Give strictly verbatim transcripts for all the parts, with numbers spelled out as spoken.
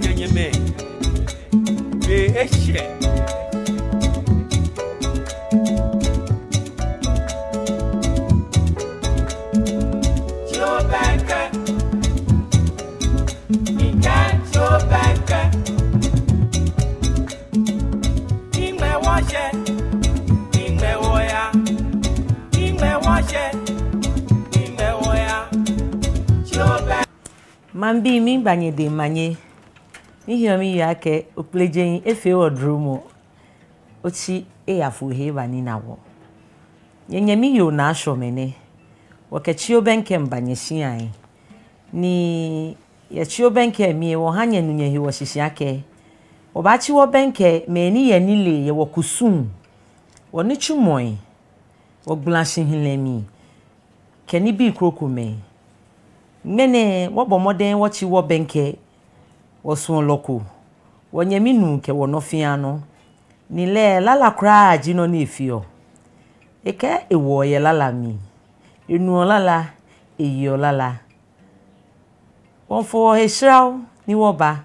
Kɛnyɛmɛi, be eshɛ. Tsi obɛŋkɛ, mikɛɛ tsi obɛŋkɛ. Miŋmɛ wɔshɛ, miŋmɛ wɔya, miŋmɛ wɔshɛ, miŋmɛ wɔya. Tsi obɛŋkɛ. Maŋbii, miiba nyɛdɛŋ omanye. Mihiɛ miyeɔ akɛ Okplejeŋ efee wɔ duromɔ. Otsi eyafo he eba nina wɔ. Nyɛnyɛmi yoo Naa Shɔmɛ nɛ. Wɔkɛ Tsi obɛŋkɛ miiba nyɛshĩai. Ni yɛ Tsi obɛŋkɛ mli lɛ, wɔha nyɛnu nyɛhe wɔ shishi akɛ wɔbaatsi wɔbɛŋkɛ mɛi ni yɛ nilee yɛ wɔkusum, wɔnitsumɔi, wɔgbalashihilɛ mli, kɛ nibii krokomɛi. Ŋmɛnɛ wɔbɔ mɔdɛŋ wɔtsi wɔbɛŋkɛ wɔsuɔlɔ ko, wɔnyɛmi nuu kɛ wɔnɔ fɛɛ nɔ. Ni lɛ, lala kwraa ji nɔ ni efeɔ. Ekɛɛ ewoɔ yɛ lala mli, enuɔ lala, eyeɔ lala. Wɔmiifo wɔhe shra ni wɔba,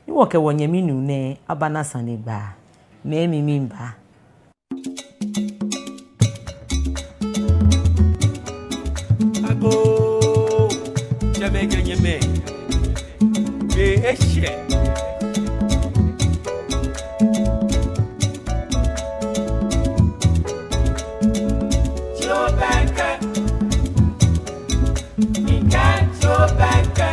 ni wɔkɛ wɔnyɛmi nuu nɛɛ abana sanegbaa. Mɛɛ mi miiba. Agoo, tsɛmɛi kɛ nyɛmɛi, be eshɛ. Tsi obɛŋkɛ, mikɛɛ tsi obɛŋkɛ.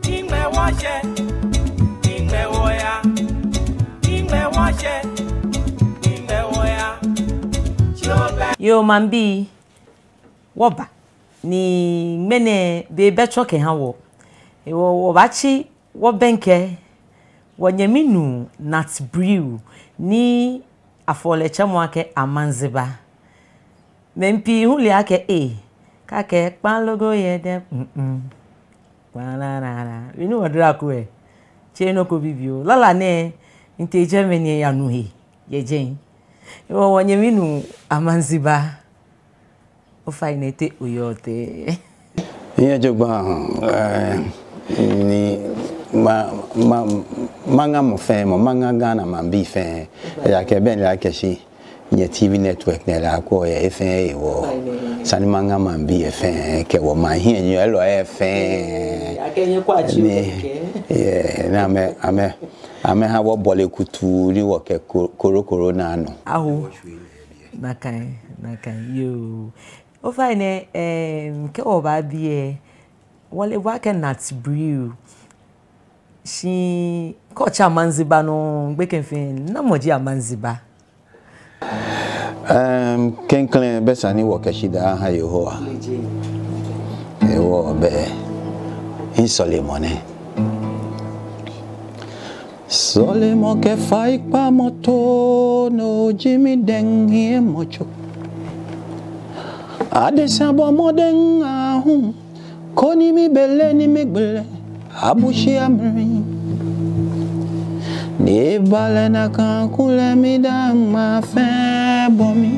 Miŋmɛ wɔshɛ, miŋmɛ wɔya, miŋmɛ wɔshɛ, miŋmɛ wɔya. Tsi obɛŋkɛ. Yoo, maŋbii, wɔba. Ni ŋmɛnɛ be bɛ tsɔ kɛha wɔ. Hewɔ wɔbaatsi wɔbɛŋkɛ wɔnyɛmi nuu Nat Brew ni afɔɔ lɛ tsɛmɔ akɛ Amanzeba. Mɛi pii hu le akɛ e, akɛ kpaŋ logo yɛ dɛ, mm, mm. Kpaŋ la la la. Mɛni wɔdara ko ɛ? Tsɛ nɔ ko bibioo. Lala nɛɛ, mitee jɛmɛ ni miyanu he yɛ jɛi. Hewɔ wɔnyɛmi nuu Amanzeba, ofainɛ, te oyɔɔ tɛŋŋ? Miyɛ jogbaŋŋ, eh, ni ma, ma, maŋa mɔ fɛɛ mɔ, maŋa Ghana maŋbii fɛɛ. Ejaakɛ beni lɛ akɛshi nyɛ T V network nɛɛ lɛ akwɛɔ yɛ he fɛɛ he hewɔ. Ofainɛ. Esa ni maŋa maŋbii fɛɛ kɛ wɔmaŋ hiɛnyiɛlɔi fɛɛ. Akɛ nyɛkwɛ tsi obɛŋkɛ. Ni, yeah, ni amɛ, amɛ, amɛha wɔ bɔlɛ kutuu ni wɔkɛ ko-, korokoro naa nɔ. Aho. Nakai, nakai, yoo. Ofainɛ, em, kɛ wɔba biɛ, wɔle bo akɛ Nat Brew. Shi kɛ otsɛ Amanzeba nɔ, gbekɛ fɛɛ, namɔ ji Amanzeba? Em, klɛŋklɛŋ, bɛ esa ni wɔkɛ shidaa aha Yehowa. Hewɔ bɛ, misɔlemɔ nɛ. Sɔlemɔ kɛ faikpamɔ too, no ji midɛŋ hiɛmɔtso. Adesa, bɔ mɔdɛŋ aahu, koni mibele ni migbele abushiamli. Ni eba lɛ nakai kulɛ midaaŋ ŋmaa fɛɛ bɔ mi.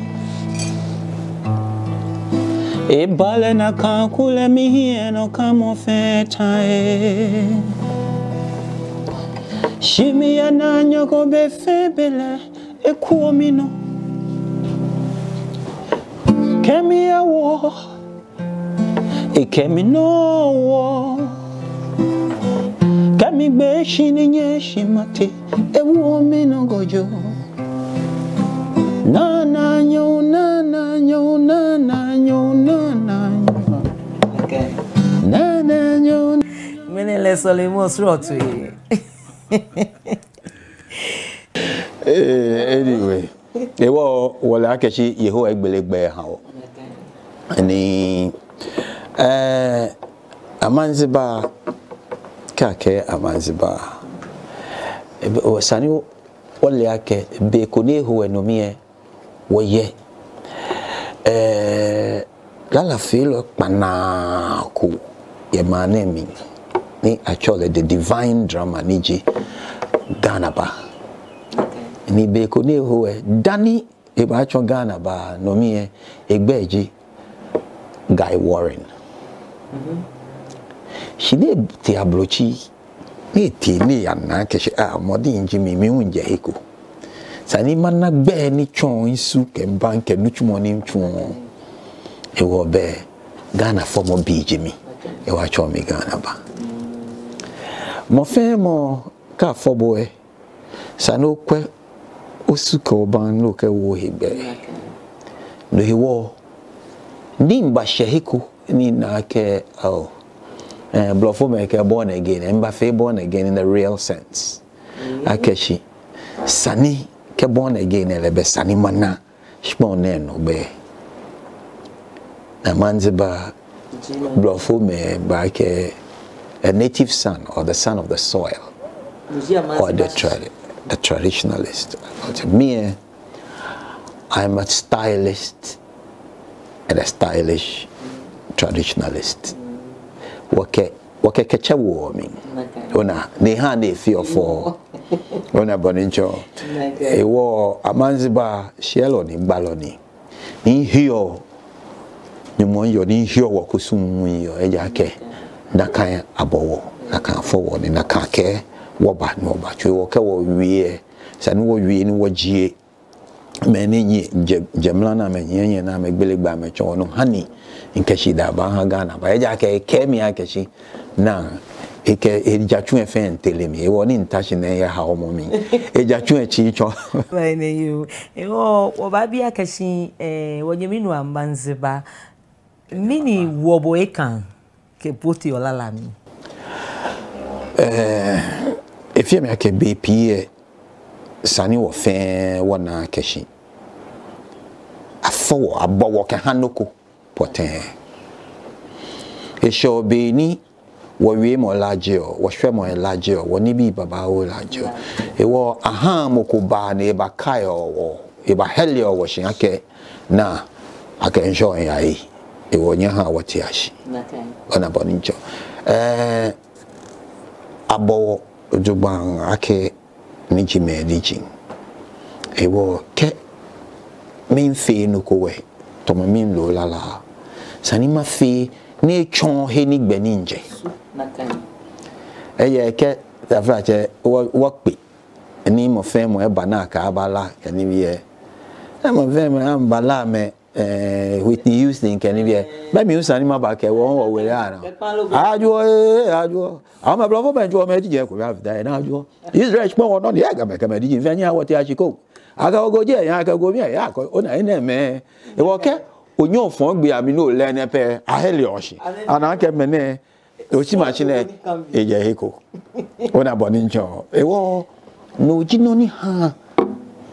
Eba lɛ nakai kulɛ mihiɛnɔkamɔ fɛɛ ta ee. Shi miyɛ naanyo ko be fɛɛ be lɛ, ekuɔ minɔ. Kɛ miyawo, ekɛ mi nɔŋŋ woɔ. Kɛ migbe shi ni nyɛ shi mate, ewoɔ minɔ gɔjo. Naanyo, naanyo, naanyo, naanyo. Naanyo. Ŋmɛnɛ lɛ sɔlemɔ srɔto ee. Eh, anyway. Hewɔ wɔle akɛshi Yehowa egbele gbɛ eha wɔ. Ni, eh, Amanzeba, kɛ akɛɛ Amanzeba, ebe, esa ni wɔle akɛ be ko ni eho lɛ, no mli lɛ wɔyɛ. Eh, lalafeelɔ kpanaa ko yɛ maŋ nɛɛ mli ni atsɛɔ lɛ The Divine Drummer ni ji Ghanaba. Ni be ko ni eho lɛ, dani ebaatsɔ Ghanaba, no mli lɛ egbɛi ji Guy Warren. Shi ni etee ablotsiri, ni etee ni eyana akɛ shi, ah, mɔdiŋ ji mi, mi hu mijɛ he ko. Esa ni mana gbɛi ni tsɔɔ misu kɛ mibaŋ kɛ nitsumɔ ni mitsuɔ. Hewɔ bɛ Ghana fɔmɔbi ji mi. Hewɔ atsɛɔ mi Ghanaban. Mɔ fɛɛ mɔ kɛ afɔ bo lɛ, esa ni okwɛ osu kɛ obaŋ ni okɛwo ohe gbɛi. No hewɔ ni mibashɛ he ko ni mina akɛ, oh, eh, blɔfomɛi kɛɛ born again, mibafee born again in the real sense. Akɛ shi, esa ni kɛ born again lɛ, bɛ esa ni mana shikpɔŋ nɛɛ nɔ gbɛi. Ni Amandzeba, blɔfomɛi baakɛɛ a native son or the son of the soil or the trad-, a traditionalist. But mi lɛ, I'm a stylist and a stylish traditionalist. Wɔkɛ, wɔkɛ kɛtsɛ woɔ mli. Ona, ni ehaa ni efeɔ fɛo. Ona bɔ ni mitsɔɔ. Hewɔ Amandzeba, shiɛlɔ ni, gbalɔ ni. Ni miheɔ Nyɔŋmɔ yɔɔ, ni miheɔ wɔkusum yɔɔ, ejaakɛ nakai abɔ wɔ, nakai afɔ wɔ, ni nakai akɛɛ wɔba ni wɔbatsu. Hewɔ kɛ wɔwie lɛ, esa ni wɔwie ni wɔjie mɛi ni nyiɛ, jɛ, jɛ mla ni amɛnyiɛ, nyiɛ ni amɛgbele gbɛ amɛtsɔɔ wɔ, no ha ni mikɛ shidaa baaha Ghanaban. Ejaakɛ ekɛɛ mi akɛ shi, naa, ekɛɛ, ejatsu lɛ fɛɛ miitere mli. Hewɔ ni mita shi nɛɛ, eha omɔ mi. Ejatsu lɛ tsitsɔ. Fine, yoo. Hewɔ, wɔbaabi akɛ shi, eh, wɔnyɛmi nuu Amandzeba, mɛni hewɔ bo eka kɛbote olala mli? Eh, efeɔ mi akɛ bei pii lɛ, esa ni wɔ fɛɛ wɔna akɛ shi afɔ wɔ, abɔ wɔ kɛha nɔ ko pɔtɛɛ. Eshɛɔ be ni wɔwiemɔ laajeɔ, wɔshwɛmɔ laajeɔ, wɔnibii babaoo laajeɔ. Hewɔ ahaa mɔ ko baa ni ebakaiɔ wɔ, ebahɛleɔ wɔ shi akɛ, naa, akɛ ŋshɔ ŋyaye. Hewɔ nyɛhaa wɔtea shi. Ona bɔ ni mitsɔɔ. Eh, abɔ wɔ jogbaŋŋ akɛ ni ji mɛi ni ji. Hewɔ kɛ miifee nɔ ko lɛ, tamɔ miilo lala, esa ni mafee ni etsɔɔ he ni gbɛ ni mijɛ. Eyɛ akɛ, taflatsɛ, wɔ, wɔkpe ni mɔ fɛɛ mɔ eba ni akɛ abala kɛ nibii lɛ. Ni mɔ fɛɛ mɔ aba abala amɛ, eh, Whitney Houston kɛ nibii lɛ. Be mli hu esa ni maba kɛ wɔ, wɔwele ana. Ajuɔ, eh, ajuɔ. Amɛ blɔfomɛi juɔ, mɛi jijɛ ko ya vida na ajuɔ. Israel shikpɔŋ nɔ ni yɛ Gamɛi kɛ mɛi jijɛ fɛɛ ni awo te ashi ko. Akɛ ogo jɛ ya, akɛ ogo mli ya ko, ona enɛɛmɛi. Hewɔ kɛ onyɛ ofɔŋ gbɛ amli ni ole nɛɛ pɛ, ahɛleɔ shi. Ana akɛ mɛnɛ, oshi mashi nɛɛ, ejɛ he ko. Ona bɔ ni mitsɔɔ. Hewɔ, no ji nɔ ni ha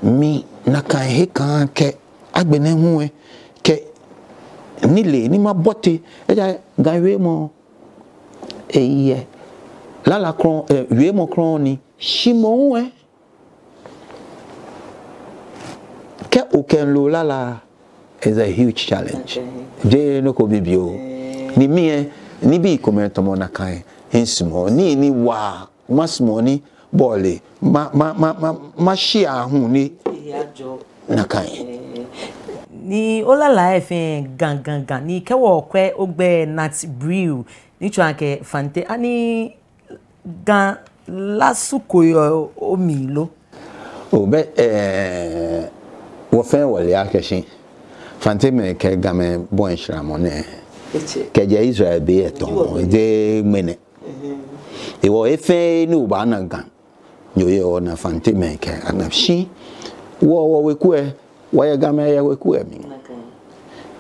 mi nakai he kaa kɛ agbɛnɛ hu lɛ, kɛ nilee ni mabote, ejaakɛ Ga wiemɔ, eyɛ lala krɔŋŋ, eh, wiemɔ krɔŋŋ ni, shi moŋ lɛ, kɛ okɛmiilo lala is a huge challenge. Jeee nɔ ko bibioo. Ni mi lɛ, nibii komɛi tamɔ nakai misumɔɔ. Nii ni wa, masumɔ ni bɔle, ma, ma, ma, ma, mashi aahu ni nakai. Ni olala lɛ fɛɛ Ga, Ga, Ga. Ni kɛ wɔkwɛ ogbɛi Nat Brew, ni tsɔɔ akɛ Fante, ani Ga la su ko yɔɔ omli lo? O bɛ, eh, wɔ fɛɛ wɔle akɛ shi Fantemɛi kɛ Gamɛi bɔi shramɔ nɛɛ kɛjɛ Israel be lɛ tɔŋŋ, jeee ŋmɛnɛ. Hewɔ he fɛɛ he ni obaana Ganyo yɛ, ona Fantemɛi kɛ ana shi. Wɔ, wɔweku lɛ, wɔyɛ Gamɛi yɛ weku lɛ mli.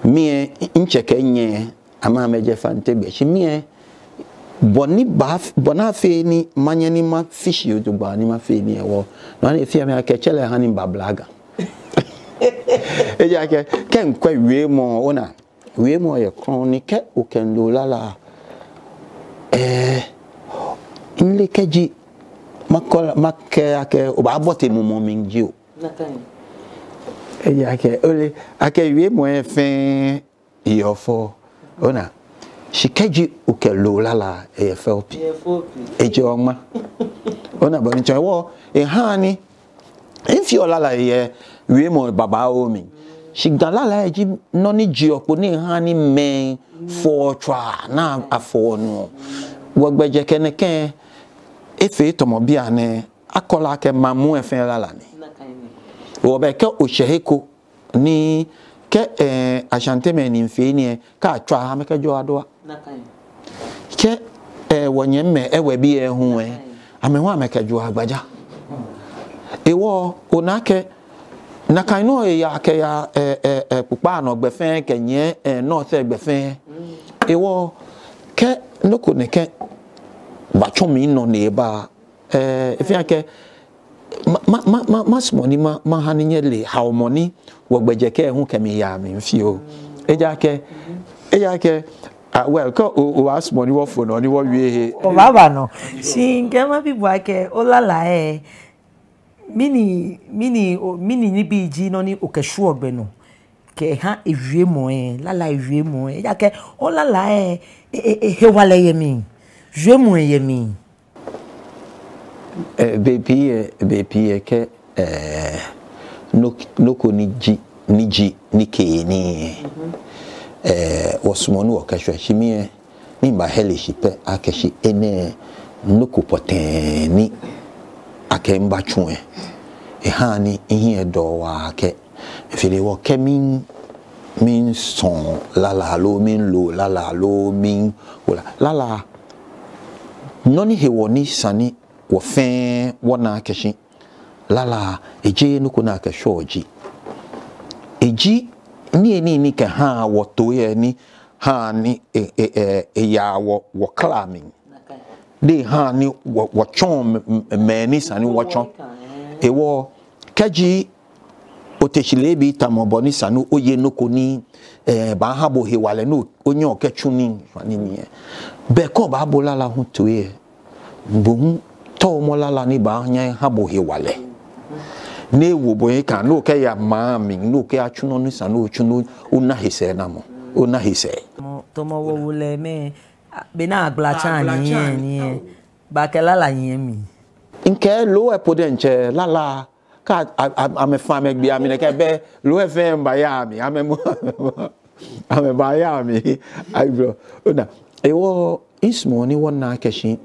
Mi lɛ, mitsɛ kɛ minyɛ, amɛ amɛjɛ Fante gbɛ. Shi mi lɛ, bɔ ni ba, bɔ ni afee ni manyɛ ni mafi shi jogbaŋŋ ni mafee nii lɛ, wɔ, no hewɔ ni efeɔ mi akɛ tsɛ lɛ ha ni miba bla Ga. Ejaakɛ, kɛ mikwɛ wiemɔ, ona, wiemɔ yɛ krɔŋŋ ni kɛ okɛmiilo lala. Eh, mile kɛji makɔ, makɛɛ akɛ obaabote mumɔ mli jio. Ejaakɛ, ole, akɛ wiemɔ lɛ fɛɛ yɔɔ fɛo. Ona, shi kɛji okɛmiilo lala, eyɛ fɛo pii. Ejɛɔ ŋma. Ona bɔ ni mitsɔɔ, hewɔ ehaa ni mifeɔ lala yɛ wiemɔ babaoo mli. Shi Ga lala lɛ ji nɔ ni jeɔ kpo ni haa ni mɛi fɔɔ tswaa ni afɔɔ nuɔ. Wɔgbɛ jɛkɛ nɛkɛ efee tamɔ bianɛ akɔla akɛ maŋ muu lɛ fɛɛ lala ni. Wɔbɛ kɛ oshɛ he ko ni kɛ, eh, Ashantimɛi ni fee nii lɛ, kɛ atswa amɛkɛjoɔ adowa. Kɛ, eh, wɔnyɛmimɛi Ewebii lɛ hu lɛ, amɛ hu amɛkɛjoɔ agbaja. Hewɔ ona akɛ nakai nɔŋŋ eyaa kɛyaa, eh, eh, eh, kpokpaa nɔ gbɛ fɛɛ kɛnyiɛ, eh, north gbɛ fɛɛ. Hewɔ kɛ nɔ ko nɛkɛ batsɔ mli nɔ ni eba, eh, efeɔ akɛ ma, ma, ma, ma, masumɔ ni ma, maha ni nyɛle haomɔ ni wɔgbɛ jɛkɛ hu kɛ mi yaa mli fioo. Ejaakɛ, ejaakɛ, ah, well, kɛ o, obaasumɔ ni wɔfo nɔ ni wɔwie he. Obaaba nɔ. Shi mikɛ mabi bo akɛ, olala lɛ, mɛni, mɛni, o, mɛni nibii ji nɔ ni okɛshwieɔ gbɛ nɔ kɛha ewiemɔ lɛ, lala lɛ wiemɔ lɛ, ejaakɛ olala lɛ, e, e, e, hewalɛ yɛ mli, wiemɔ lɛ yɛ mli. Eh, bei pii lɛ, bei pii lɛ kɛ, eh, nɔ, nɔ ko ni ji, ni ji, ni kɛ ni, eh, wɔsumɔɔ ni wɔkɛshwɛ shi mi lɛ, ni mibahɛle shi pɛ akɛ shi enɛ nɔ ko pɔtɛɛ ni akɛ mibatsu lɛ, ehaa ni mihiɛ dɔ waa akɛ, efee wɔ kɛ mi, misɔɔ lala loo milo lala loo mi, wala, lala, nɔ ni hewɔ ni sa ni wɔ fɛɛ wɔna akɛ shi lala lɛ, ejeee nɔ ko ni akɛshwɛɔ ji, eji niyenii ni kɛhaa wɔtoi lɛ ni haa ni e, e, e, eyaa wɔ, wɔkla mli. Ni haa ni wɔ, wɔtsɔɔ m, m, mɛi ni sa ni wɔtsɔ. Hewɔ kɛji ote shi leebi tamɔ bɔ ni sa ni oye nɔ ko ni, eh, baaha bo hewalɛ ni o, onyɛ okɛtsu nii, nii, nii lɛ, be ko obaabo lala hu toi lɛ, bo hu tɔmɔ lala ni baanyɛ aha bo hewalɛ. Ni ewo bo ekãa, ni okɛya maŋ mli, ni okɛyatsu nɔ ni sa ni otsu, ni ona he sɛɛnamɔ, ona he sɛɛ. Mɔ, tamɔ wɔwulɛmɛi, a, be ni agbala tsa nii lɛ, nii lɛ, baakɛ lala nyiɛ mli. Mikɛɛ loo lɛ po diɛŋtsɛ lala, kɛ a, a, a, amɛfa amɛgbe amli nɛkɛ, be loo lɛ fɛɛ baaya mli, amɛ mɔ, amɛbaaya mli. Ayi bro. Ona, hewɔ misumɔɔ ni wɔna akɛ shi,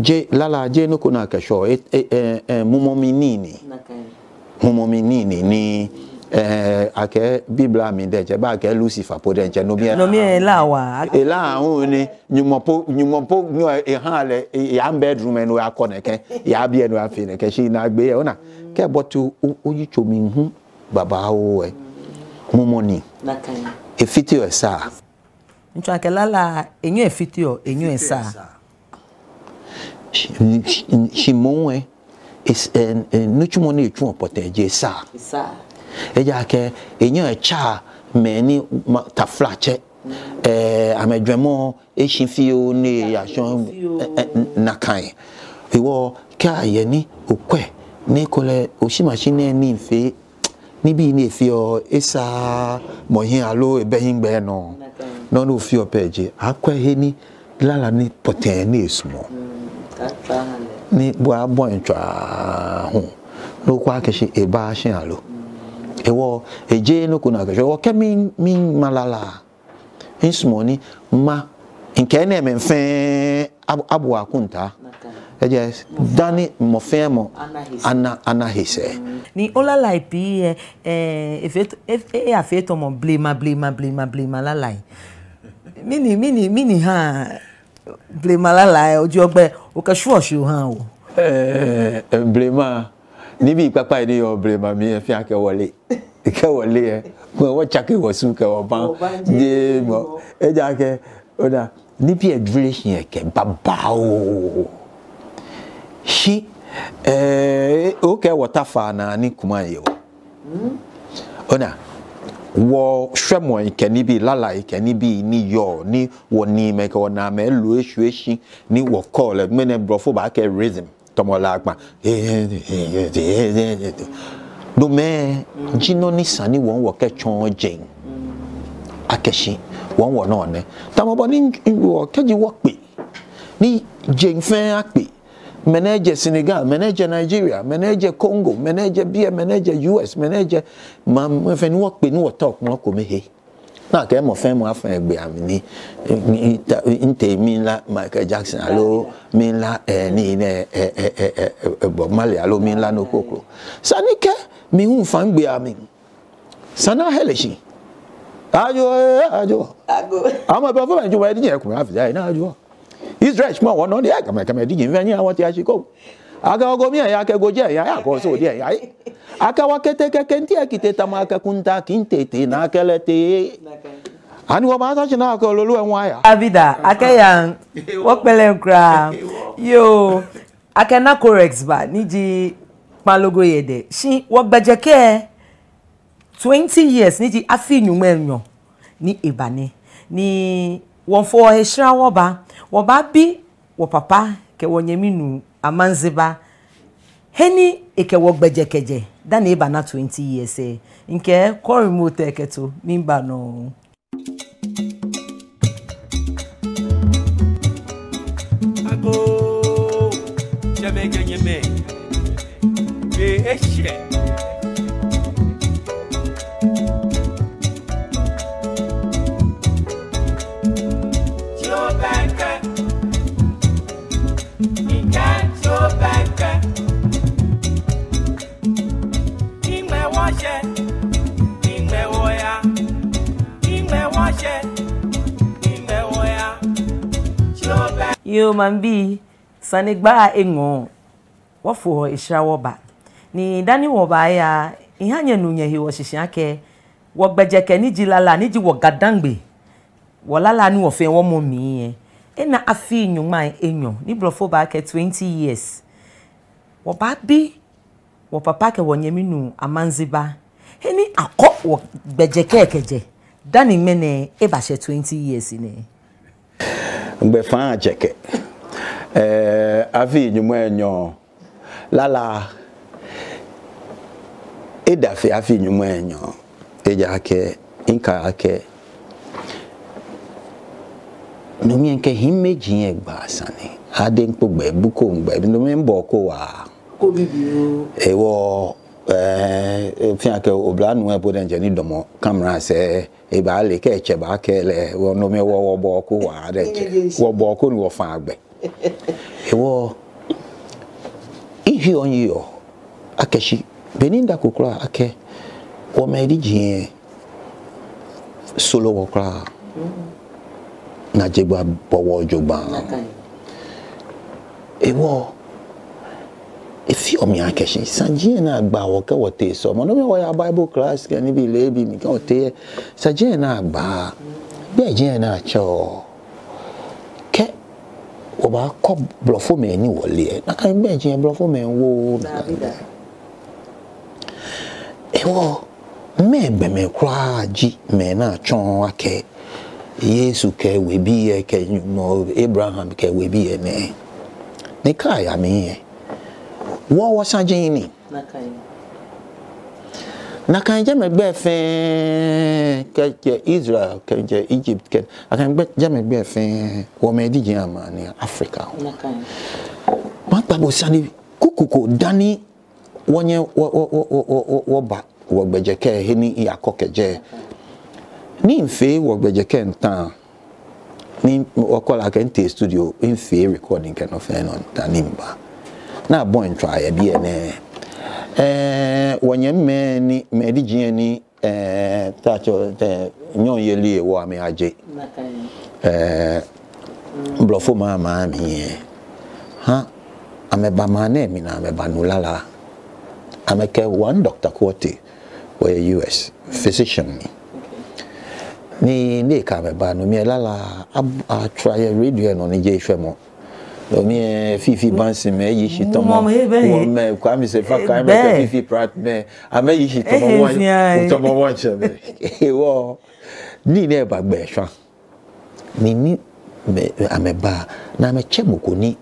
jeee lala, jeee nɔ ko ni akɛshwɛɔ, e, e, e, e, mumɔ mli nii ni. Mumɔ mli nii ni, ni, eh, akɛ Biblia mli diɛŋtsɛ, baakɛɛ Lucifer po diɛŋtsɛ, no mli lɛ. No mli lɛ elaa waa. Elaa hu ni, Nyɔŋmɔ po, Nyɔŋmɔ po, Nyɔŋmɔ eha lɛ, e, eya bedroom lɛ ni oyakɔ nɛkɛ, eya biɛ ni oyafee nɛkɛ, shi naagbee lɛ, ona, kɛ obote o, oyitso mli hu babaoo lɛ, mumɔ ni. Efiteɔ esaa. Ntsɔ akɛ lala, enyɛɔ efiteɔ, enyɛɔ esaa. Shi, shi, shi moŋ lɛ, es-, eh, eh, nitsumɔ ni etsuɔ pɔtɛɛ ji esaa. Esaa. Ejaakɛ enyɛɔ etsaa mɛi ni ma, taflatsɛ, eh, amɛjwɛŋmɔ eshi fioo ni eyashɔ, eh, eh, nakai. Hewɔ kɛ ayɛ ni okwɛ, ni ekolɛ oshi mashi nɛɛ ni fee, nibii ni efeɔ, esaaa mɔ hiɛ aloo ebɛ hiŋmɛi nɔ. Nɔ ni ofeɔ pɛ ji, akwɛ he ni lala ni pɔtɛɛ ni esumɔɔ. Ni bo abɔ ntswa hu. Ni okwɛ akɛ shi ebaaa shi aloo. Hewɔ, ejeee nɔ ko ni akɛshwɛɔ. Hewɔ kɛ mi, miŋma lala, misumɔɔ ni ma, mikɛ enɛɛmɛi fɛɛ ab-, abu akɔntaa. Ejaakɛ dani mɔ fɛɛ mɔ ana, ana he sɛɛ. Ni olala lɛ pii lɛ, eh, efee t-, e, e, eyafee tamɔ blema, blema, blema, blema lala lɛ. Mɛni, mɛni, mɛni haa blema lala lɛ, oji ogbɛ, okɛshwieɔ shi ohaa wɔ? Eh, eh, blema, nibii kpakpai ni yɔɔ blema mli lɛ, efeɔ akɛ wɔle. Kɛ wɔle lɛ, kɛ wɔtsake wɔsu kɛ wɔbaŋ. Wɔbaŋ jeee mɔ. Ejaakɛ, ona, nibii lɛ jwere shi lɛ kɛ babaoo. Shi, eh, okɛɛ wɔtafaa naa ni kuma yɛ wɔ. Ona, wɔshwɛmɔi kɛ nibii, lalai kɛ nibii ni yɔɔ, ni wɔniimɛi kɛ wɔnaamɛi loo eshwie shi, ni wɔkɔɔ lɛ, ŋmɛnɛ blɔfo baakɛɛ rhythm. Tamɔ lakpa. Nomɛi ji nɔ ni sa ni wɔ hu wɔkɛtsɔɔ jeŋ akɛ shi wɔ hu wɔnɔ nɛ. Tamɔ bɔ ni wɔ, kɛji wɔkpe, ni jeŋ fɛɛ akpe, Mɛnɛ jɛ Senegal, mɛnɛ jɛ Nigeria, mɛnɛ jɛ Congo, mɛnɛ jɛ biɛ, mɛnɛ jɛ U S, mɛnɛ jɛ maŋ, mɛi fɛɛ ni wɔkpe ni wɔta okpɔlɔ kome he. Nakai mɔ fɛɛ mɔ afee gbɛ ami ni, ni, ni ta, ntee mila Michael Jackson aloo mila, eh, ni nɛ, eh, eh, eh, eh, eh, Bob Marley aloo mila nɔ kroko. Sani kɛ mi hu mifã gbɛ ami. Sani ahele shi. Ajo, eh, ajo. Ago. Ama bɛ fɔ mɛ juma di nyɛ kuma afija ina ajo. Israel shima wɔnɔ ni akɛ mɛi, akɛ mɛi diji fɛɛ ni awɔ ti ashi ko. Akɛ ogo mi ya, akɛ goji ya, ya ko so di ya. Akɛ wɔ kɛtɛ kɛ kɛnti akite tama akɛ kunta kinte te na kɛlɛ te. Ani wɔbaasa shi na akɛ lolo ɛnwa ya. Abida, akɛ ya, wɔkpɛlɛ kwraa. Yoo, akɛ na Corex ba, ni ji kpalogo yɛ dɛ. Shi wɔgbɛjɛkɛ twenty years, ni ji afii nyɔŋmai enyɔ ni eba nɛ. Ni wɔfɔɔ he shra wɔba, wɔbabi wɔpapa kɛ wɔnyɛmi nuu Amanzeba he ni ekɛ wɔgbɛjɛkɛ jɛ dani ebana twenty years lɛ. Mikɛ kɔri mo tɛ kɛto, miiba nɔ. Agoo, tsɛmɛi kɛ nyɛmɛi, be eshɛ. Tsi obɛŋkɛ, mikɛɛ tsi obɛŋkɛ. Yoo, maŋbii, sanegbaa eŋɔɔ, wɔfoɔ he shra wɔba. Ni dani wɔbaaya, miha nyɛnu nyɛhe wɔ shishi akɛ, wɔgbɛjɛkɛ ni ji lala, ni ji wɔ Ga-Dangme, wɔ lala ni wɔfɛɛ wɔmɔ mli lɛ, ena afii nyɔŋmai enyɔ, ni blɔfo baakɛɛ twenty years. Wɔbabi wɔpapa kɛ wɔnyɛmi nuu Amanzeba he ni akɔ wɔgbɛjɛkɛ kɛjɛ dani ŋmɛnɛ ebashɛ twenty years nɛɛ. Gbɛfaŋ ajɛkɛ. Eh, afii nyɔŋmai enyɔ. Lala. Eda fe afii nyɔŋmai enyɔ. Ejaakɛ, mikai akɛ, no mli mikɛ hiimeji lɛ gba sane. Adeŋkpo gbɛ, Bukom gbɛ, no mli mibɔko waa. Ko bibioo. Ehewɔ, eh, efee akɛ oblanuu lɛ po diɛŋtsɛ ni damɔ camera sɛɛ, ebaale akɛ etsɛ baakɛɛ lɛ, ehewɔ no mli wɔ, wɔbɔko waa diɛŋtsɛ. Wɔbɔko ni wɔfã gbɛ. Ehewɔ, mihiɔ miyeɔ akɛ shi, be ni midako kwraa akɛ, wɔmɛi diji lɛ soro wɔ kwraa. Naa jogbaŋŋ bɔ wɔ jogbaŋŋ. Ehewɔ, efeɔ mi akɛ shi, saji lɛ ni agba wɔ kɛ wɔtee sɔlemɔ, no mli wɔyaa Bible class kɛ nibii leebi mli kɛ wɔtee lɛ, saji lɛ ni agba, gbɛi lɛ ni atsɛɔ, kɛ wɔbaakɔ blɔfomɛi ni wɔle lɛ, nakai gbɛi lɛ blɔfomɛi wooo nakai. Ehewɔ, mɛɛ gbɔmɛi kwraa ji mɛi ni atsɔɔ akɛ Yesu kɛ ewebii lɛ kɛ Nyɔŋmɔ Abraham kɛ ewebii lɛ nɛɛ? Ni kɛ aya mli lɛ, wɔ wɔsaji ni. Nakai jɛmɛ gbɛi fɛɛ, kɛjɛ Israel, kɛjɛ Egypt, kɛ, nakai gbɛi, jɛmɛ gbɛi fɛɛ, wɔmɛi diji amɛ ni Africa. Makpa bo sane kuku ko dani wɔnyɛ, wɔ, wɔ, wɔba, wɔgbɛjɛkɛ he ni miyakɔ kɛjɛ. Ni mifee wɔgbɛjɛkɛ miitao. Ni wɔkɔ lɛ akɛ mitee studio, mifee recording kɛ nɔ fɛɛ nɔ dani miba. Ni abɔi mitswaa yɛ biɛ nɛɛ. Eh, wɔnyɛmimɛi ni, mɛi diji lɛ ni, eh, tatsɔ, eh, nyɔŋyeli hewɔ amɛyaje. Eh, blɔfomɛi amɛ mli lɛ. Ha, amɛba maŋ nɛɛ mli ni amɛbanu lala. Amɛkɛ one Doctor Quartey, wɔyɛ U S, physician ni. Ni, ni ekɛ amɛ ba, no mli lɛ lala, ab-, atswa yɛ radio lɛ nɔ ni jeee shwɛmɔ. No mli lɛ Fifi Bansi mɛi, Yi Shitɔmɔ. Mɔ mɛi bɛ he. Wɔmɛi, Kwame Sefa, eh, Kwame bɛ. Kɛ Fifi Pratt mɛi, amɛyi shitɔmɔ, eh, wɔŋ, fia, eh, shitɔmɔ wɔŋtsɛmɛi. Ehewɔ, nii nɛɛ ba gbɛ shwa. Ni, ni, mɛi, amɛba, ni amɛtsɛ mɔ ko ni,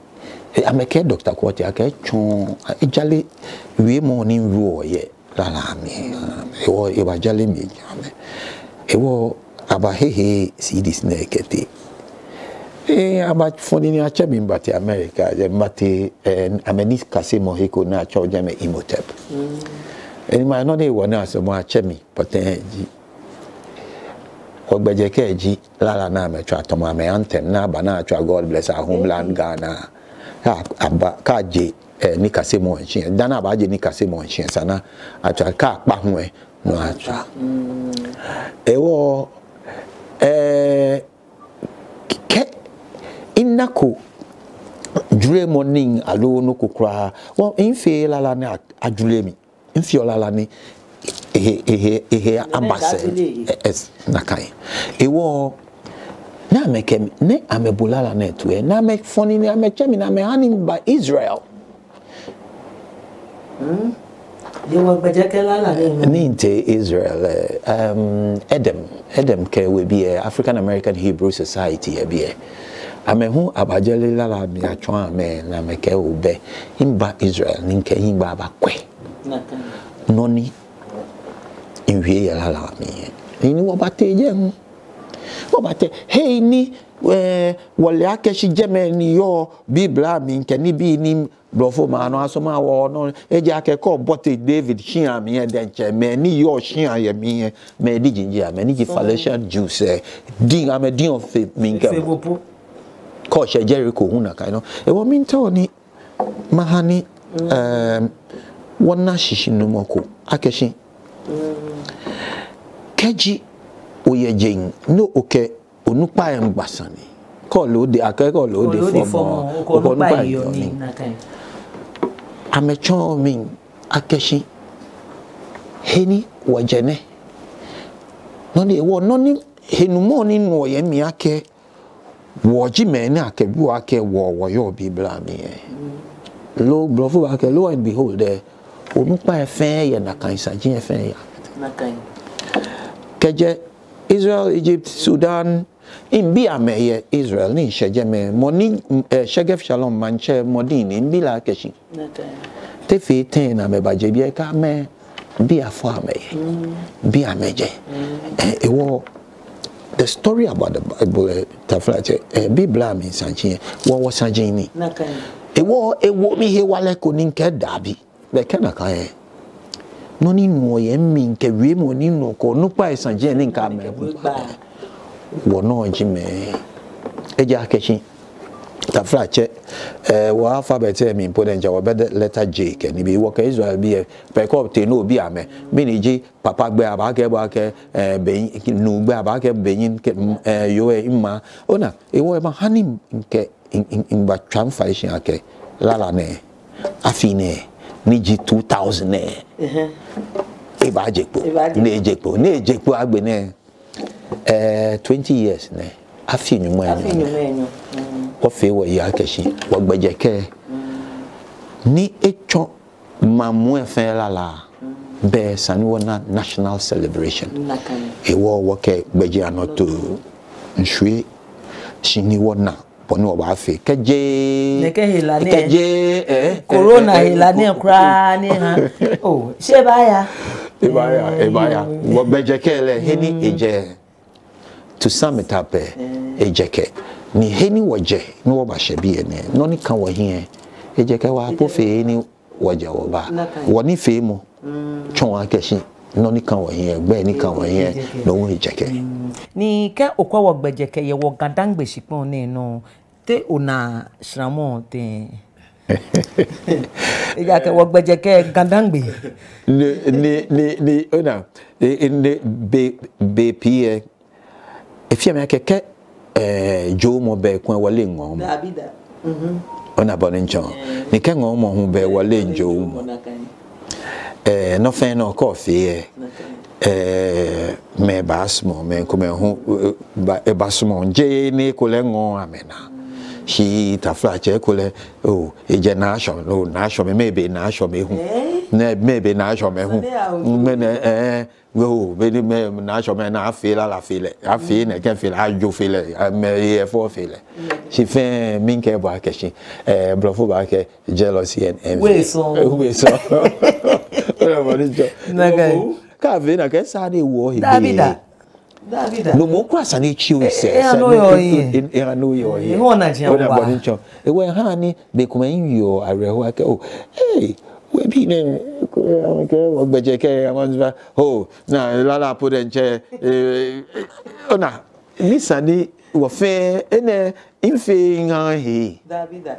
eh, amɛkɛɛ Doctor Quartey, akɛ etsɔɔ, ejale wiemɔ ni miwieɔ yɛ lala lɛ mli. Ehewɔ, ebajale mi, amɛ. Ehewɔ, abahehe C Ds nɛɛ kɛtee. Eh, amɛfɔ nine atsɛ mi mibate America, eh, mibate, eh, amɛnikasemɔ he ko ni atsɛɔ jɛmɛ Imhotep. Enima nɔ ni hewɔ ni asumɔɔ atsɛ mi pɔtɛɛ ji, wɔgbɛjɛkɛ ji lala ni amɛtswaa tamɔ amɛ anthem ni aba ni atswaa God Bless Our Homeland Ghana. Kɛ aba, kɛ aje, eh, nikasemɔ shishi, dani abaaje nikasemɔ shishi esa ni atswa, kɛ akpa hu lɛ, no atswa. Hewɔ, eh, kɛ minako juromɔ nii aloo nɔ ko kwraa, wɔ, mifeee lala ni a-, ajuro mi. Mifeɔ lala ni ehe, ehe, ehe aba sɛɛ. Eh, yes, nakai. Hewɔ, ni amɛkɛ mi, ni amɛbo lala nɛɛ toi lɛ, ni amɛfɔ nine amɛtsɛ mi ni amɛha ni miba Israel. Hmm. Hewɔ gbɛjɛkɛ lala nɛɛ. Ni mitee Israel, eh, um, Edem, Edem kɛ ewebii lɛ, African American Hebrew Society lɛ bii lɛ, amɛ hu abajie lala mli atsɔɔ amɛ ni amɛkɛɛ obɛ, miba Israel ni mikɛ mihiŋmɛi abakwɛ nɔ ni miwie yɛ lala mli lɛ. Ni wɔbatee jɛi hu. Wɔbatee, hei ni, eh, wɔle akɛ shi jɛmɛ ni yɔɔ Biblia mli kɛ nibii ni blɔfomɛi anɔ asumɔɔ wɔ nɔ, ejaakɛ kɛ obote David shia mli lɛ diɛŋtsɛ, mɛi ni yɔɔ shia lɛ mli lɛ, mɛi diji ji amɛ, ni ji Falashian Jews lɛ, diŋ amɛdiŋ fe mli kɛ. Kɛ oshɛ Jericho hu nakai nɔŋŋ. Hewɔ miitao ni maha ni, ehm, wɔna shishinumɔ ko akɛ shi, kɛji oyɛ jeŋ ni okɛ onukpai miigba sane, kɛ ole odɛŋ, akɛɛ kɛ ole odɛŋ fɔmɔ, okɛ onukpai miiyɔ nii. Amɛtsɔɔ mi akɛ shi he ni wɔjɛ nɛɛ, nɔ ni hewɔ, nɔ ni, henumɔ ni minuɔ yɛ mimli akɛ wɔ ji mɛi ni akɛbuɔ akɛ wɔ, wɔyɔɔ Biblia mli lɛ, lo, blɔfo baakɛɛ, lo and behold lɛ, onukpai fɛɛ yɛ nakai saji lɛ fɛɛ yɛ. Kɛjɛ Israel, Egypt, Sudan, mibi amɛ yɛ Israel ni mishɛ jɛmɛ, mɔ ni, eh, Sheref Shalom maŋtsɛ mɔ diŋ ni mibi lɛ akɛ shi, te fee tɛŋŋ ni amɛbaje biɛ kɛ amɛbii afɔ amɛ yɛ, bii amɛjɛ. Eh, hewɔ, the story about the Bible, eh, taflatsɛ, eh, Biblia mli saji lɛ, wɔ, wɔsaji ni. Hewɔ, ewo mi hewalɛ ko ni mikɛɛ dabi. Belɛ kɛ nakai lɛ, nɔ ni minuɔ yɛ mimli kɛ wiemɔ ni minuɔ kɛ onukpai saji lɛ ni mikɛ amɛ bu, wɔnɔ ji mɛi. Ejaakɛ shi, taflatsɛ, eh, wɔ alphabet lɛ mli po diɛŋtsɛ wɔbɛ letter J kɛ nibii, wɔkɛ Israelbii lɛ, belɛ kɛ otee ni obi amɛ, mɛni ji papa gbɛi, abaakɛɛ bo akɛ, eh, Benny, nuu gbɛi, abaakɛɛ Benny, kɛ, mm, eh, yoo lɛ, mma. Ona, hewɔ lɛ maha ni mikɛ, mi, mi, mibatswa mifai shi akɛ lala nɛɛ, afi nɛɛ, ni ji two thousand nɛɛ, ebaaje kpo. Ni eje kpo. Ni eje kpo agbɛnɛ, eh, twenty years nɛ, afi nyɔŋmai enyɔ. Wɔfee wɔyiŋ akɛ shi wɔgbɛjɛkɛ ni etsɔ maŋ muu lɛ fɛɛ lala, belɛ esa ni wɔna national celebration. Hewɔ wɔkɛ gbɛjianɔtoo, ŋshwie, shi ni wɔna bɔ ni wɔbaafee. Kɛjɛ, nɛkɛ hela nɛɛ, kɛjɛ, eh, corona hela nɛɛ kwraa ni ha. Oh, shi ebaaya. Ebaaya, ebaaya. Wɔgbɛjɛkɛ lɛ, he ni ejɛ. To sum it up lɛ, ejɛkɛ. Ni he ni wɔjɛ, ni wɔbashɛ biɛ nɛɛ, nɔ ni ka wɔhiɛ, ejɛkɛ waa po fe he ni wɔjɛ wɔba. Wɔnifeemɔ tsɔɔ akɛ shi nɔ ni ka wɔhiɛ, gbɛi ni ka wɔhiɛ, no hu ejɛkɛ. Ni kɛ okwɛ wɔgbɛjɛkɛ yɛ wɔ GaDangme shikpɔŋ nɛɛ nɔ, te ona shramɔ tɛŋŋ? Ejaakɛ wɔgbɛjɛkɛ GaDangme. Ni, ni, ni, ni, ona, e, e, ni be, be pii lɛ, efeɔ mi akɛ kɛ, eh, jɔɔmɔ bɛ kulɛ wɔleee ŋɔɔmɔ. Ona bɔ ni mitsɔɔ. Ni kɛ ŋɔɔmɔ hu bɛ, wɔleee jɔɔmɔ. Eh, nɔ fɛɛ nɔ kɛ ofee lɛ, eh, mɛi baasumɔ, mɛi komɛi hu, eh, ba, eh, baasumɔ, jeee ni ekolɛ ŋɔɔ amɛnaa. Shi taflatsɛ ekolɛ, oh, ejɛ naashɔmɛi, oh, naashɔmɛi, mɛɛ be naashɔmɛi hu. Nɛ, mɛɛ be naashɔmɛi hu. Mɛni, eh, Wɛ oo, be ni mɛi, naashɔmɛi naa afee lala fe lɛ, afee nɛkɛ fe lɛ, ajo fe lɛ, amɛ efɔ fe lɛ. Shi fɛɛ miikɛɛ bo akɛ shi, eh, blɔfo baakɛɛ jealousy and envy. Wei sɔŋ. Wei sɔŋ. Ona bɔ ni mitsɔɔ. Nakai. Kɛ afee nakai, esa ni wɔhe. Dabi da. Dabi da. No mɔ kwraa esa ni etsi osɛɛ. Eha no yɔɔ hiɛ. Eha no yɔɔ hiɛ. Eha ona jia wa. Ona bɔ ni etsɔ. Ewo eha ni be komɛi miwieɔ awerɛho akɛ, oh, hey, webii nɛɛ, kɛ wɔgbɛjɛ kɛ, amɛnzuba, oh, naa lala po diɛŋtsɛ, eh, ona, ni esa ni wɔ fɛɛ, enɛ, mifee miha mihe. Dabi da.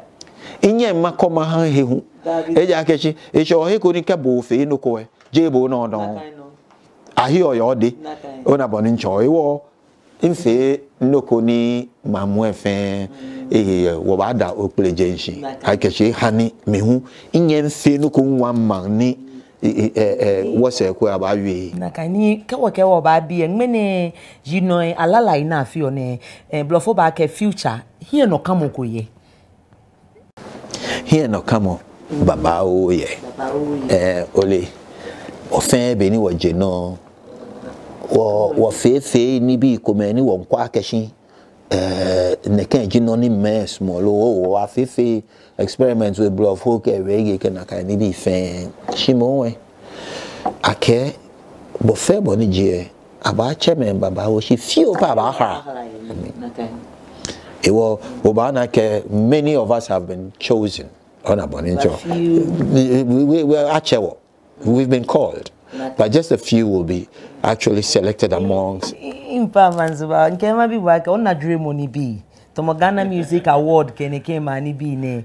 Minyɛŋ makɔ maha mihe hu. Dabi da. Ejaakɛ shi, eshɛ he ko ni kɛ bo ofee nɔ ko lɛ, jeee bo nɔ dɔŋŋ. Nakai nɔ. Ahiɔ yɛ odɛŋ. Nakai. Ona bɔ ni etsɔ. Ewo, mifee nɔ ko ni maŋ muu lɛ fɛɛ, eh, wɔbaada Okpelejeŋ shi. Nakai. Akɛ shi eha ni mi hu, minyɛ mifee nɔ ko miha maŋ ni, eh, eh, eh, eh, wɔsɛɛ ko abaawie. Nakai ni kɛ wɔkɛ wɔbaabi lɛ, ŋmɛnɛ yinɔi alalai ni afeɔ nɛɛ, eh, blɔfo baakɛɛ future, hiɛnɔkamɔ ko yɛ. Hiɛnɔkamɔ babaoo yɛ. Babaoo yɛ. Eh, ole, wɔ fɛɛ be ni wɔje nɔ, wɔ, wɔfeefee nibii komɛi ni wɔmiikwɛ akɛ shi, eh, nɛkɛ ji nɔ ni mɛi sumɔɔ loo, wɔfeefee experiment with blɔfo kɛ reggae kɛ nakai nibii fɛɛ. Shi moŋ lɛ, akɛ bɔ fɛɛ bɔ ni ji lɛ, abaatsɛ mɛi babaoo shi fioo pɛ abaahala. Nakai. Ewo, obaana akɛ many of us have been chosen. Ona bɔ ni etsɔ. But few. We, we, we, we, atsɛ wɔ. We've been called. Nakai. But just a few will be actually selected amongst. Mpa manzuba, mikɛ mabi bo akɛ, ona jwɛŋmɔ nibii. Tamɔ Ghana Music Award kɛ nɛkɛ maŋ nibii nɛɛ.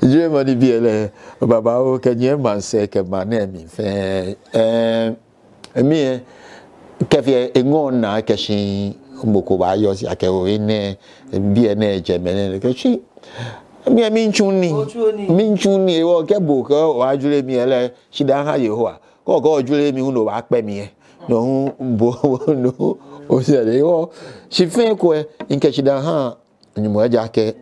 Jwɛŋmɔ nibii lɛ, babaoo kɛ nyɛ maŋsɛɛ kɛ maŋ nɛɛ mli fɛɛ. Eh, mi lɛ, kɛfee eŋɔɔ minaa akɛ shi mɔ ko baayɔse akɛ oo enɛ, biɛ nɛɛ jɛmɛ nɛɛ, kɛ shi mi lɛ, mitsuuu nii. Otsuuu nii. Mitsuuu nii, ewo kɛ bo kɛ ojwere mi lɛ, shidaa ha Yehowa. Kɛ okɛ ojwere mi hu ni obaakpɛ mi lɛ, no hu bo, no hu, osɛɛ lɛ, ewo, shi fɛɛ ko lɛ, mikɛ shidaa ha Nyɔŋmɔ ejaakɛ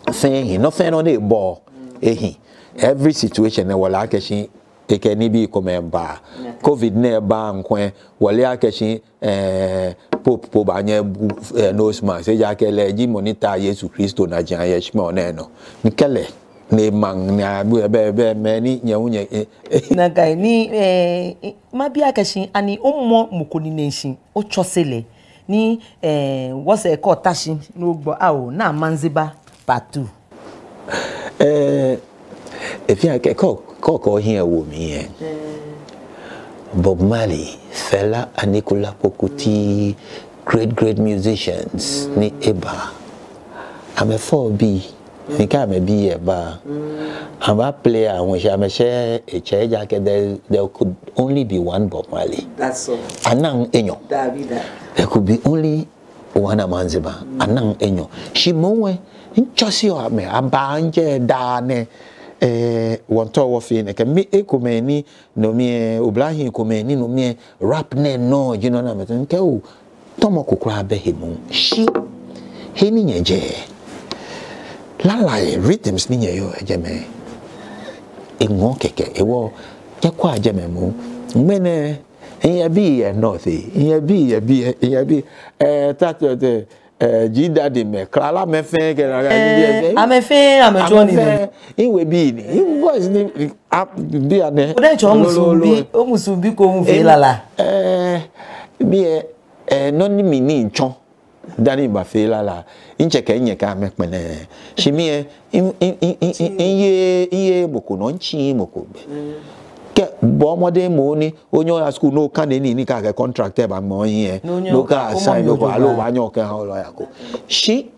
fɛɛ hi, nɔ fɛɛ nɔ ni ebɔ ehi. Every situation lɛ wɔle akɛ shi ekɛ nibii komɛi baa. Yeah. Covid nɛɛ ba ŋkwɛ, wɔle akɛ shi, eh, Pope po baanyɛ abu, eh, nose mask. Ejaakɛ lɛ ji mɔ ni ta Yesu Kristo najiaŋ yɛ shikpɔŋ nɛɛ nɔ. Ni kɛ lɛ, ni maŋ, ni abu, eh, bɛ, bɛ, mɛni, nyɛ hu nyɛ, eh, eh. Nakai ni, eh, eh, mabi akɛ shi, ani omɔ mɔ ko nine shi, otsɔse lɛ. Ni, eh, wɔsɛɛ kɛ ota shi, ni ogbɔ, ao, naa Manzeba part two. Eh, efee akɛ, kɛ, kɛ, kɛ ohiɛ wo mli lɛ. Eh. Bob Marley, Fela Anikulapo Kuti, great, great musicians, ni eba. Amɛfɔ bii, ni kɛ amɛbii lɛ ba, amɛbaa play amɛshɛ, amɛshɛ etsɛ ejaakɛ there, there could only be one Bob Marley. That's all. Anaaa enyɔ. Dabi da. There could be only one Amanzeba. Anaaa enyɔ. Shi moŋ lɛ, mitsɔseɔ amɛ, abaa ŋjɛ daa nɛɛ, eh, wɔntɔ wɔfee nɛkɛ, mɛi komɛi ni no mli lɛ, oblahii komɛi ni no mli lɛ, rap nɛɛ nɔ ji nɔ ni amɛto, mikɛɛ oo, tɔmɔ ko kwraa bɛ he moŋ. Shi he ni nyɛjɛ, lalai, rhythms ni nyɛyɔɔ yɛ jɛmɛ, eŋɔɔ kɛkɛ, ewo, nyɛkwɛa jɛmɛ moŋ. Ŋmɛnɛ, miyɛ bii yɛ North, miyɛ bii yɛ biɛ, miyɛ bii, eh, ta, ta, ta, eh, G Daddy mɛi, Klala mɛi fɛɛ kɛ, eh, amɛ fɛɛ, amɛtsɔ nii nɛ. Miwe bii ni, boys ni, a, bianɛ. Odɛ tsɔ musu bi, omusu bi ko mufee lala. Eh, biɛ, eh, nɔ ni mi ni mitsɔ dani mibafee lala, mitsɛ kɛ minyɛ kɛ amɛ kpɛlɛɛɛ. Shi mi lɛ, mi, mi, miyeee, miyeee mɔ ko nɔ, mitsiii mɔ ko gbɛ. Kɛ obɔ mɔdɛŋ moŋ ni onyɛ oya school ni okane nii ni kɛ akɛ contract lɛ baamɔ ohiɛ, ni okɛ sign nɔ ko, aloo obaanyɛ okɛha lawyer ko. Shi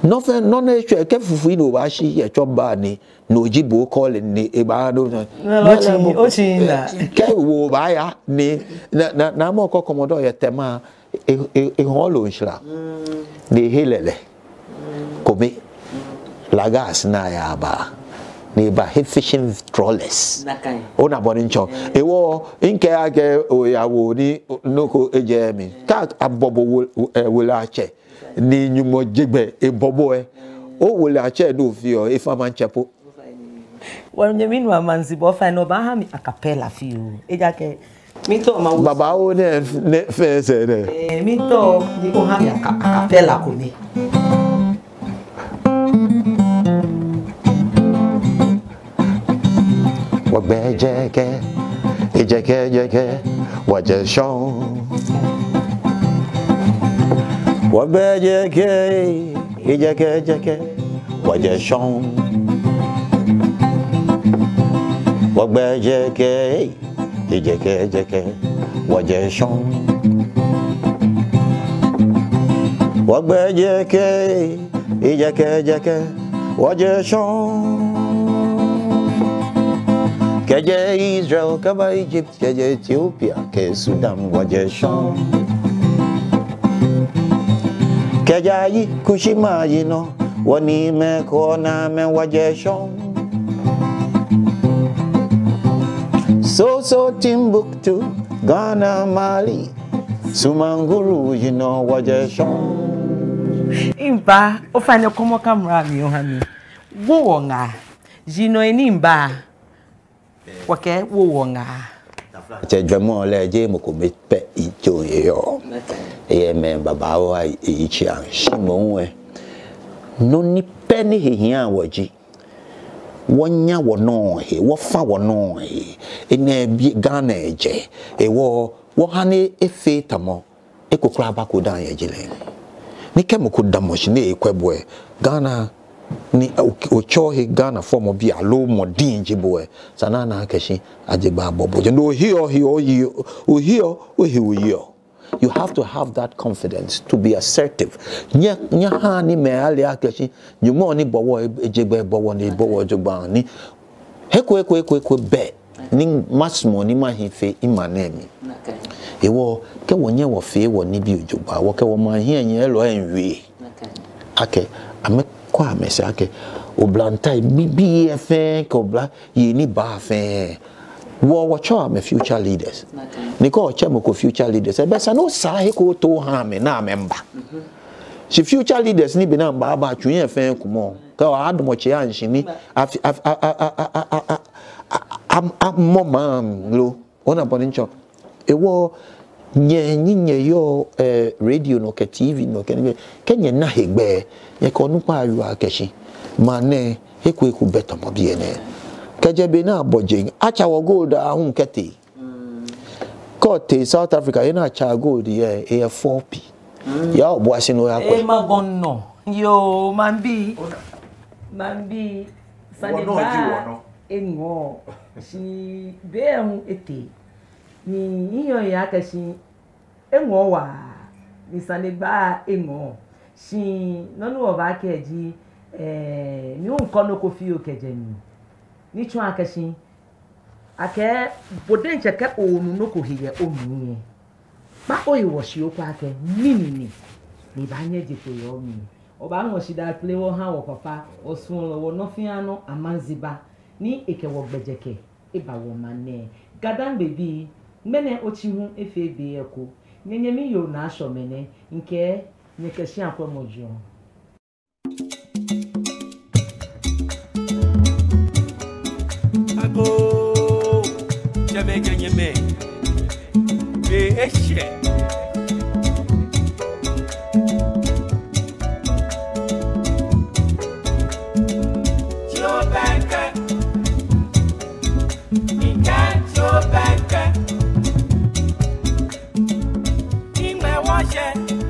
nɔ fɛɛ nɔ ni etsɔɔ kɛ fufui ni obaashi yɛ tsɔ ba ni, no ji bo calling ni ebaado. Otsi, otsi naa. Kɛ obaaya ni, na, na, na mɔ ko kɔmɔ dɔ yɛ Tema, e, e, ehɔɔ loo nshla. Ni ehe lɛlɛ. Kome. Lagos ni ayaaba. Ni ebahe fishing trawlers. Nakai. Ona bɔ ni mitsɔɔ. Ewo, mikɛɛ akɛ oyawo ni, nɔ ko ejɛ mli. Kɛ abɔ bo wo, eh, wolɛiatsɛ. Ni Nyɔŋmɔ je gbɛ ebɔ bo lɛ. Owolɛiatsɛ ni ofeɔ, efa maŋtsɛ po. Wɔnyɛmi nuu Amanzeba, ofainɛ obaaha mi a cappella fioo. Ejaakɛ, mitao mawo. Babaoo nɛ, nɛ fɛɛ sɛɛ nɛ. Eh, mitao ni oha mi a ca-, a cappella kome. Wɔgbɛ jɛkɛ, ejɛkɛ jɛkɛ, wɔjɛ shɔŋŋ. Wɔgbɛi jɛkɛ, ejɛkɛ jɛkɛ, wɔjɛ shɔŋŋ. Wɔgbɛi jɛkɛ, ejɛkɛ jɛkɛ, wɔjɛ shɔŋŋ. Wɔgbɛi jɛkɛ, ejɛkɛ jɛkɛ, wɔjɛ shɔŋŋ. Kɛjɛ Israel kɛba Egypt, kɛjɛ Ethiopia kɛ Sudan, wɔjɛ shɔŋŋ. Kɛjɛ ayi Kushi maji nɔ, wɔniimɛi kɛ wɔnaamɛi, wɔjɛ shɔŋŋ. Soso, Timbuktu, Ghana, Mali, Sumanguru ji nɔ, wɔjɛ shɔŋŋ. Miiba, ofainɛ kɔmɔ kamra mi oha mi. Wo wɔ ŋaa, ji nɔ ni miiba. Wɔkɛ wo wɔ ŋaa. Tsɛ jwɛŋmɔ lɛ, jeee mɔ kome pɛ ijoo yɛ yɔ. Eyɛ mɛi babaoo ayi tsi ashi mɔ ŋwɛ. Nɔ ni pɛ ni he hiaa wɔ ji, wɔnya wɔnɔ he, wɔfa wɔnɔ he. Enɛ bi Ghana ejɛ. Ewɔ, wɔha ni efee tamɔ eko kwraa bako dani yɛ je lɛ. Ni kɛ mɔ ko damɔ shi ni ekwɛ bo lɛ, Ghana ni o-, otsɔ he Ghana fɔmɔ bi aloo mɔ diŋ ji bo lɛ, esa ni ana akɛ shi ajɛ gbɛ abɔ bo. Jeee ohiɔ, ohiɔ, ohiɔ, ohiɔ, ohiɔ. You have to have that confidence to be assertive. Nyɛ, nyɛhaa ni mɛi ale akɛ shi Nyɔŋmɔ ni bɔ wɔ, ejɛ gbɛ bɔ wɔ ni bɔ wɔ jogbaŋŋ ni. He ko, he ko, he ko, he ko bɛ ni masumɔ ni mahi fe mimaŋ nɛɛ mli. Ewɔ, kɛ wɔnyɛ wɔfee wɔnibii jogbaŋŋ, wɔkɛ wɔmaŋ hiɛnyiɛlɔi lɛ miiwie akɛ amɛkɔ amɛsɛɛ akɛ oblantai bibii lɛ fɛɛ kɛ oblayei ni baa fɛɛ, wɔ, wɔtsɛɔ amɛ future leaders. Ni kɛ otsɛ mɔ ko future leaders lɛ, belɛ esa ni osaa he ko oto oha amɛ ni amɛmiiba. Shi future leaders ni be ni amɛbaaba tsu yɛ fɛɛ kumɔ. Kɛ wɔ adumɔ tsɛ anshi ni afi, afi, a, a, a, amɔ maŋ lo. Ona bɔ ni mitsɔɔ. Ewɔ, nyɛ, nyɛ, nyɛyɔɔ, eh, radio nɔ kɛ T V nɔ kɛ nii. Kɛ nyɛna hegbɛ, nyɛkɛ onukpa awie akɛ shi maŋ nɛɛ, he ko he ko bɛ tamɔ biɛ nɛɛ. Kɛjɛ be ni abɔ jeŋ, atsa wɔ gold aahu kɛtee. Kɛ otee South Africa, he ni atsaa gold yɛ, eyɛ four P. Ya obua shi ni oya kwɛ. Ema gɔŋ nɔ. Yoo, maŋbii. Maŋbii. Sane ba eŋɔɔ. Shi be hu etee. Ni miyɔɔ akɛ shi eŋɔɔ waa. Ni sane ba eŋɔɔ. Shi nɔ ni wɔbaakɛɛ ji, eh, mi hu mikɔ nɔ ko fioo kɛjɛ mli. Ni tsɔɔ akɛ shi akɛ bo diɛŋtsɛ kɛ onu nɔ ko he yɛ omli lɛ, kpa ohe oshi okwɛ akɛ mɛni ni, ni baanyɛ eje kpo yɛ omli. Wɔbaaŋɔ shidaa kple wɔha wɔ papa, wɔsuɔlɔ, wɔnɔ fɛɛ nɔ Amanzeba, ni ekɛ wɔ gbɛjɛkɛ eba wɔmaŋ nɛɛ. GaDangme bii, ŋmɛnɛ otsi hu efee be eko. Nyɛnyɛmi yoo Naa Shɔmɛnɛ, mikɛɛ nyɛkɛ shia kwɛmɔ jɔɔ. Agoo, tsɛmɛi kɛ nyɛmɛi, be eshɛ. Tsi obɛŋkɛ, mikɛɛ tsi obɛŋkɛ. Iŋmɛ wɔshɛ.